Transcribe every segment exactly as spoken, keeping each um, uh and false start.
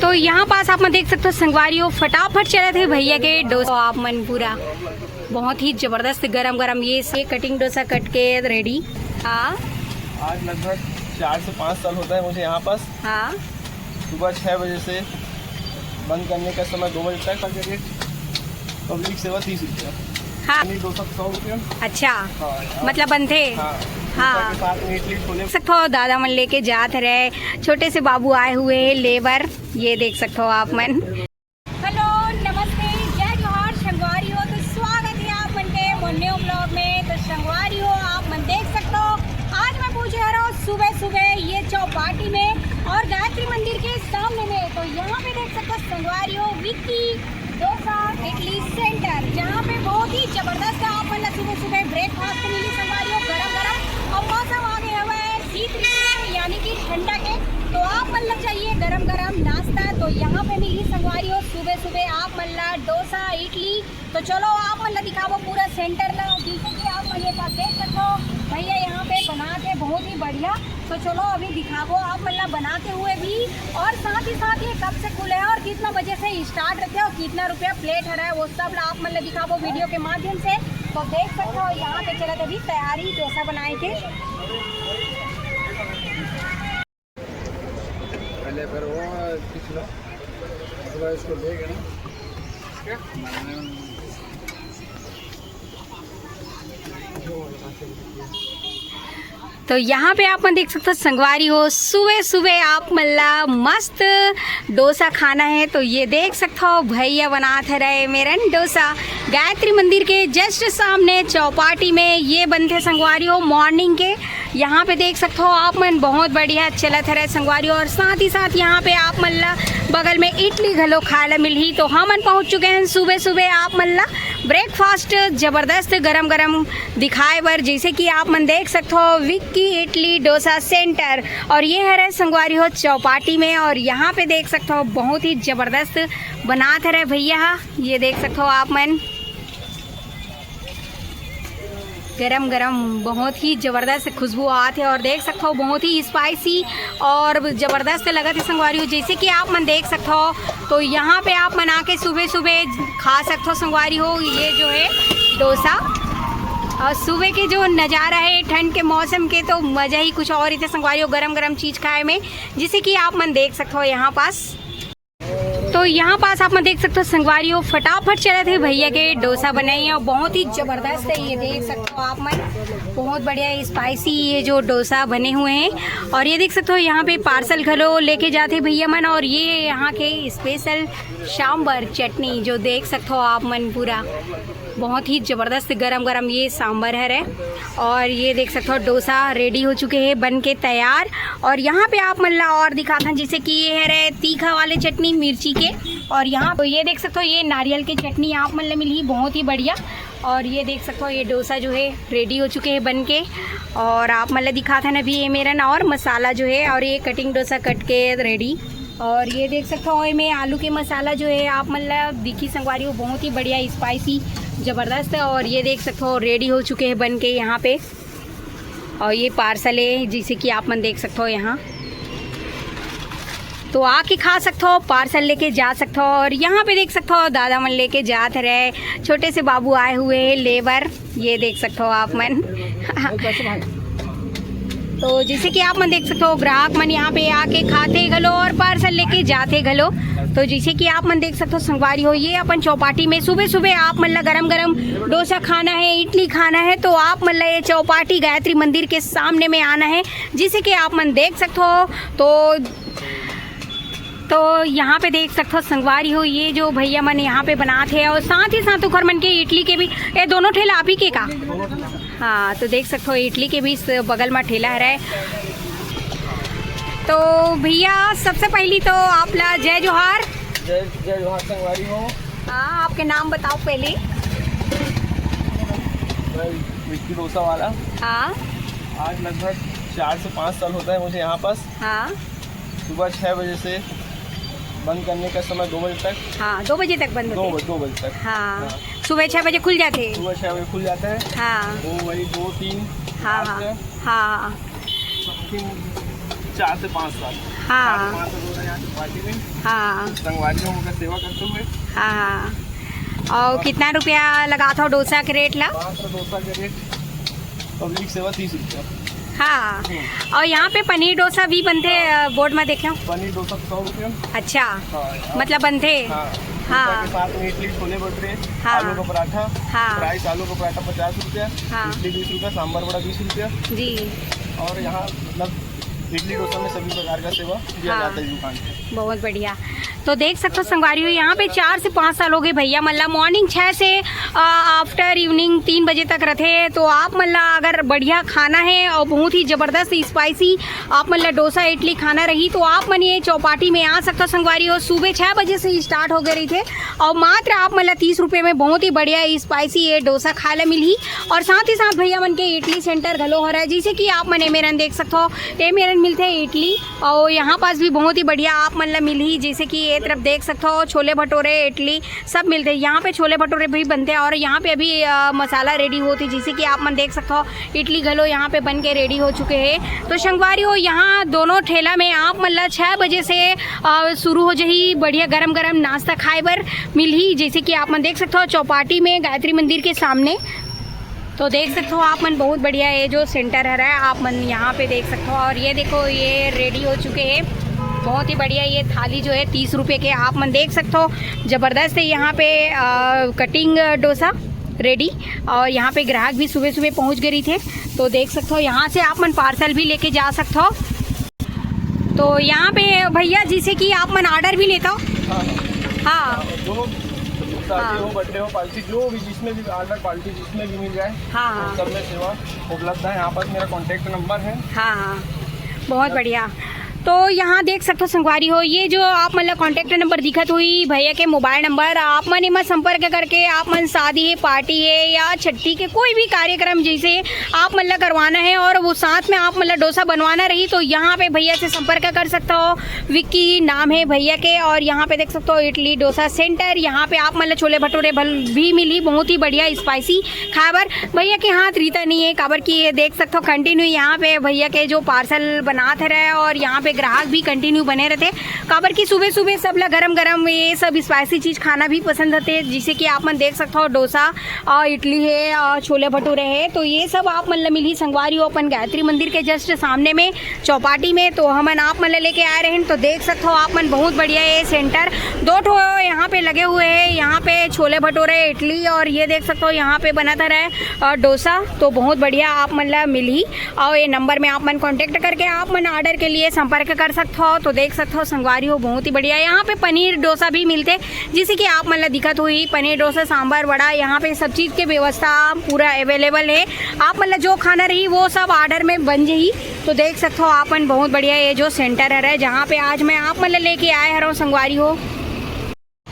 तो यहाँ पास आप मन देख सकते हो संगवारी हो, फटाफट चलत हे भैया के डोसा। आप मन पूरा बहुत ही जबरदस्त गरम गरम ये से कटिंग डोसा कट के रेडी। हाँ। आज लगभग चार से पाँच साल होता है मुझे यहाँ पास। हाँ। सुबह छः बजे से बंद करने का समय दो बजे तक। पब्लिक सेवा तीस रुपया। हाँ। पनीर डोसा सौ रुपया। अच्छा। हाँ। मतलब बनथे। हाँ। हाँ। डोसा के साथ में इडली छोले। देख सकथो दादा मन लेके जात रहे, छोटे से बाबू आए हुए हैं, लेबर। ये देख सकथो आप मन। हेलो, नमस्ते, जय जोहार संगवारी हो। तो स्वागत है आप मन के मोर न्यू ब्लॉग में। तो संगवारी हो, आप मन देख सकते हो, आज मैं पहुंचे हरव सुबह सुबह ये चौपाटी में और गायत्री मंदिर के सामने में। तो यहाँ पे देख सकते हो संगवारी हो, विक्की डोसा इडली सेंटर, जहाँ पे बहुत ही जबरदस्त आप मन ला सुबह सुबह ब्रेकफास्ट मिली संगवारी हो, गरम गरम। और मौसम आ गया हुआ है शीत ऋतु के, यानी कि ठंडा के। तो आप मन ला चाहिए गरम गरम नाश्ता, तो यहाँ पे मिली संगवारी हो सुबह सुबह आप मन ला डोसा इडली। तो चलो आप मन ला दिखाबो पूरा सेंटर ला, जैसे कि आप मन ये पास देख सकते हो भैया यहाँ पे बनात हे बहुत ही बढ़िया। तो चलो अभी दिखाबो आप मन ला बनाते हुए भी, और साथ ही साथ ये कब से खुले हैं और कितना बजे से स्टार्ट रहते हैं और कितना रुपया प्लेट हरा है, वो सब ला आप मन ला दिखाबो वीडियो के माध्यम से। तो देख सकते हो यहाँ पे चलत अभी तैयारी डोसा बनाए के। पहले फिर वो खींच लो, उसके बाद इसको देख ना। तो यहाँ पे आप मन देख सकते हो संगवारी हो, सुबह सुबह आप मन ला मस्त डोसा खाना है। तो ये देख सकते हो भैया बनात हरे मेरन डोसा। गायत्री मंदिर के जस्ट सामने चौपाटी में ये बनथे संगवारी हो मॉर्निंग के। यहाँ पे देख सकते हो आप मन, बहुत बढ़िया चलत हरे संगवारी हो। और साथ ही साथ यहाँ पे आप मन ला बगल में इडली घलो खाए ला मिलही। तो हमन पहुँच चुके हैं सुबह सुबह आप मन ला ब्रेकफास्ट जबरदस्त गरम गरम दिखाए बर। जैसे कि आप मन देख सकते हो विक्की इडली डोसा सेंटर, और ये हरे संगवारी हो चौपाटी में। और यहाँ पे देख सकते हो बहुत ही जबरदस्त बनात हरे भैया हा। ये देख सकते हो आप मन गरम गरम बहुत ही जबरदस्त खुशबू आत हे। और देख सकते हो बहुत ही स्पाइसी और जबरदस्त लगत हे संगवारी हो। जैसे कि आप मन देख सकते हो तो यहाँ पे आप मन आके सुबह सुबह खा सकते हो संगवारी हो, ये जो है डोसा। और सुबह के जो नज़ारा है ठंड के मौसम के, तो मज़ा ही कुछ और ही थे संगवारी हो गरम गरम चीज़ खाए में। जैसे कि आप मन देख सकते हो यहाँ पास, तो यहाँ पास आप मन देख सकते हो संगवारी हो, फटाफट चलत हे भैया के डोसा बनाई और बहुत ही जबरदस्त है। ये देख सकते हो आप मन, बहुत बढ़िया स्पाइसी ये जो डोसा बने हुए हैं। और ये देख सकते हो यहाँ पे पार्सल घलो लेके जाते भैया मन। और ये यहाँ के स्पेशल सांबर चटनी जो देख सकते हो आप मन पूरा बहुत ही जबरदस्त गरम गरम ये सांबर हरे। और ये देख सकते हो डोसा रेडी हो चुके हैं बन के तैयार। और यहाँ पे आप मन ला और दिखाथन, जैसे कि ये हरे तीखा वाले चटनी मिर्ची के, और यहाँ पे ये देख सकते हो ये नारियल के चटनी आप मन ला मिलही बहुत ही बढ़िया। और ये देख सकते हो ये डोसा जो है रेडी हो चुके हैं बन के, और आप मन ला दिखाथन अभी ये मेरन और मसाला जो है और ये कटिंग डोसा कट के रेडी। और ये देख सकते हो एमे आलू के मसाला जो है आप मन ला दिखी संगवारी हो, बहुत ही बढ़िया स्पाइसी जबरदस्त है। और ये देख सकते हो रेडी हो चुके हैं बन के यहाँ पे। और ये पार्सल है जैसे कि आप मन देख सकते हो यहाँ, तो आके खा सकते हो, पार्सल लेके जा सकते हो। और यहाँ पे देख सकते हो दादा मन लेके जात रहे, छोटे से बाबू आए हुए हैं लेबर, ये देख सकते हो आप मन। तो जैसे कि आप मन देख सकते हो ग्राहक मन यहाँ पे आके खाते घलो और पार्सल लेके जाते घलो। तो जैसे कि आप मन देख सकते हो संगवारी हो, ये अपन चौपाटी में सुबह सुबह आप मन ला गरम गरम डोसा खाना है, इडली खाना है, तो आप मन ला ये चौपाटी गायत्री मंदिर के सामने में आना है। जैसे कि आप मन देख सकते हो तो तो यहाँ पे देख सकते हो संगवारी हो, ये जो भैया मन यहाँ पे बनात हे और साथ ही साथ उखर मन के इडली के भी, ये दोनों ठेला आप ही के का? हाँ, तो देख सकते हो इडली के भी इस बगल में ठेला हरे। तो भैया सबसे पहली तो आप ला जय जोहार। जय जय जोहार संगवारी हो। हाँ, आपके नाम बताओ पहले। मैं विक्की डोसा वाला। हाँ। आज लगभग चार से पाँच साल होता है मुझे यहाँ पास। हाँ। सुबह छः बजे से बंद करने का समय दो बजे तक। हाँ, दो बजे तक बंद दो होते हैं। बजे, दो बजे तक। हाँ। हाँ। सुबह छः बजे खुल जाते हैं। सुबह छः बजे खुल जाता है। हाँ। वो वही दो तीन हाँ, आज हाँ। है। हाँ। समथिंग चार से पाँच साल। हाँ। पाँच सौ लोग हैं यहाँ की पार्टी में। हाँ। संगवारी हो, उनका सेवा करते हुए। हाँ, हाँ। और कितना रुपया लगाथो डोसा के रेट ला? पाँच सौ डोसा के रेट पब्लिक सेवा तीस रुपया। हाँ। हम्म। और यहाँ पे पनीर डोसा भी बनथे, अ, बोर्ड में देखे हो? पनीर डोसा सौ रुपया। अच्छा। हाँ, हाँ। मतलब बनथे? हाँ। हाँ। डोसा के साथ में इडली, छोले भटूरे, हाँ। आलू का पराठा, हाँ। फ्राइज आलू का पराठा पचास रुपया, हाँ। इडली बीस रुपया, सांभर वड़ा बीस रुपया। जी। और यहाँ मतलब इडली डोसा में सभी प्रकार का सेवा दिया हाँ। जाता है इस दुकान पे। बहुत बढ़िया। तो देख सकते हो संगवारी हो, यहाँ पे चार से पाँच साल हो गए भैया मन ला। मॉर्निंग छः से, अ, आफ्टर इवनिंग तीन बजे तक रथे। तो आप मन ला अगर बढ़िया खाना है और बहुत ही जबरदस्त स्पाइसी आप मन ला डोसा इडली खाना रही, तो आप मन ये चौपाटी में आ सकते हो संगवारी हो। सुबह छः बजे से ही स्टार्ट हो गए रही थे और मात्र आप मन ला तीस रुपये में बहुत ही बढ़िया स्पाइसी ये डोसा खाए ला मिलही। और साथ ही साथ भैया मन के इडली सेंटर घलो हरा है, जैसे कि आप मन ए मेरन देख सकते हो, ए मेरन मिलथे इडली। और यहाँ पास भी बहुत ही बढ़िया आप मन ला मिलही, जैसे कि ये तरफ देख सकते हो, छोले भटूरे, इडली सब मिलथे। यहाँ पे छोले भटूरे भी बनथे और यहाँ पे अभी, अ, मसाला रेडी होथे, जैसे कि आप मन देख सकते हो, इडली घलो यहाँ पे बन के रेडी हो चुके हैं। तो संगवारी हो, यहाँ दोनों ठेला में आप मन ला छः बजे से, अ, शुरू हो जही बढ़िया गरम गरम नाश्ता खाए बर मिलही, जैसे कि आप मन देख सकते हो, चौपाटी में गायत्री मंदिर के सामने। तो देख सकते हो आप मन, बहुत बढ़िया ये जो सेंटर हरा है, आप मन यहाँ पे देख सकते हो। और ये देखो, ये रेडी हो चुके हैं, बहुत ही बढ़िया। ये थाली जो है तीस रुपये के, आप मन देख सकते हो, जबरदस्त है। यहाँ पे, अ, कटिंग डोसा रेडी। और यहाँ पे ग्राहक भी सुबह सुबह पहुँच गए रही थे, तो देख सकते हो, यहाँ से आप मन पार्सल भी लेके जा सकते हो। तो यहाँ पे भैया, जैसे कि आप मन ऑर्डर भी लेता हो? हाँ, हाँ। हाँ। जो शादी हाँ। हो, बर्थडे हो, पार्टी, जो भी, जिसमें भी ऑर्डर, पार्टी जिसमें भी मिल जाए, हाँ, हाँ। सब में सेवा उपलब्ध है। यहाँ पास मेरा कॉन्टैक्ट नंबर है। हाँ, हाँ, बहुत बढ़िया। तो यहाँ देख सकते हो संगवारी हो, ये जो आप मन ला कॉन्टैक्ट नंबर दिखत होही, भैया के मोबाइल नंबर, आप मन एमा संपर्क करके आप मन शादी है, पार्टी है या छट्ठी के कोई भी कार्यक्रम, जैसे आप मन ला करवाना है और वो साथ में आप मन ला डोसा बनवाना रही, तो यहाँ पे भैया से संपर्क कर सकते हो। विक्की नाम है भैया के। और यहाँ पे देख सकते हो इडली डोसा सेंटर, यहाँ पे आप मन ला छोले भटूरे भल भी मिली, बहुत ही बढ़िया स्पाइसी खाए बर। भैया के हाथ रीता नहीं है, काबर कि ये देख सकते हो कंटिन्यू यहाँ पे भैया के जो पार्सल बनात रहे और यहाँ पे ग्राहक भी कंटिन्यू बने रहते, काबर कि सुबह सुबह सब ला गरम गरम ये सब स्पाइसी चीज़ खाना भी पसंद होते, जैसे कि आप मन देख सकते हो डोसा और इडली है और छोले भटूरे है। तो ये सब आप मन ला मिलही संगवारी हो अपन गायत्री मंदिर के जस्ट सामने में चौपाटी में। तो हमन आप मन ला लेके आए रहेन, तो देख सकते हो आप मन, बहुत बढ़िया ये सेंटर, दो ठो यहाँ पे लगे हुए हैं। यहाँ पे छोले भटूरे, इडली और ये देख सकते हो यहाँ पे बनत रहे, अ, डोसा। तो बहुत बढ़िया आप मन ला मिलही। और ये नंबर में आप मन कॉन्टैक्ट करके आप मन ऑर्डर के लिए संपर्क कर सकते हो। तो देख सकते हो संगवारी हो, बहुत ही बढ़िया। यहाँ पे पनीर डोसा भी मिलते, जैसे कि आप मन ला दिखत होही, पनीर डोसा, सांभर, वड़ा, यहाँ पे सब चीज़ के व्यवस्था पूरा अवेलेबल है। आप मन ला जो खाना रही वो सब ऑर्डर में बन जही। तो देख सकते हो आप मन, बहुत बढ़िया ये जो सेंटर हरे, जहाँ पे आज मैं आप मन ला लेके आए हरव संगवारी हो।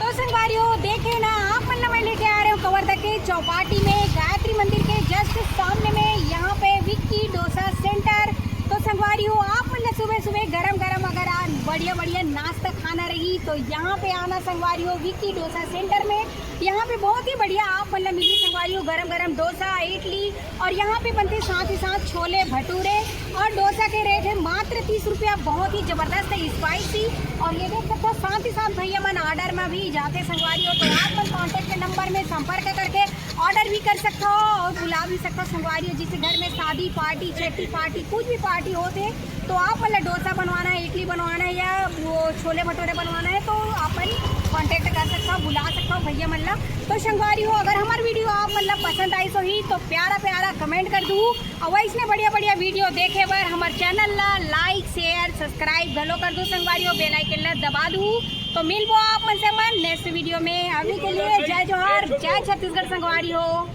तो संगवारी हो, देखे ना, आप मन ला मैं लेके आ रहे हूँ कवर्धा के चौपाटी में, गायत्री मंदिर के जस्ट सामने में, यहाँ पे विक्की डोसा सेंटर। तो संगवारी हो, आप मन ला सुबह सुबह गरम गरम अगर आज बढ़िया बढ़िया नाश्ता खाना रही, तो यहाँ पे आना संगवारी हो, विक्की डोसा सेंटर में। यहाँ पे बहुत ही बढ़िया आप मन ला मिली संगवारी हो, गरम गरम डोसा, इडली, और यहाँ पे बनते साथ ही साथ छोले भटूरे। और डोसा के रेट है मात्र तीस रुपया, बहुत ही जबरदस्त है, स्पाइसी। और ये देख सकते हो, साथ ही साथ भैया मन ऑर्डर में भी जाते संगवारी हो, तो आप मन कॉन्टैक्ट के नंबर में संपर्क करके ऑर्डर भी कर सकते हो और बुला भी सकते हो संगवारी हो। जिसे घर में शादी पार्टी, छठी पार्टी, कुछ भी पार्टी होते, तो आप मन ला डोसा बनवाना है, इडली बनवाना है या वो छोले भटूरे बनवाना है, तो आप मन कॉन्टैक्ट कर सकते हो, बुला सकते हो भैया मन ला। तो संगवारी हो, अगर हमार वीडियो आप मन ला पसंद आई सो ही, तो प्यारा प्यारा कमेंट कर दू। और वैसने बढ़िया बढ़िया वीडियो देखे बर हमार चैनल ला लाइक, शेयर, सब्सक्राइब घलो कर दू संगवारी हो, बेल आइकन ला दबा दू। तो मिलबो आप मन से मन नेक्स्ट वीडियो में। अभी के लिए जय जोहार, जय छत्तीसगढ़ संगवारी हो।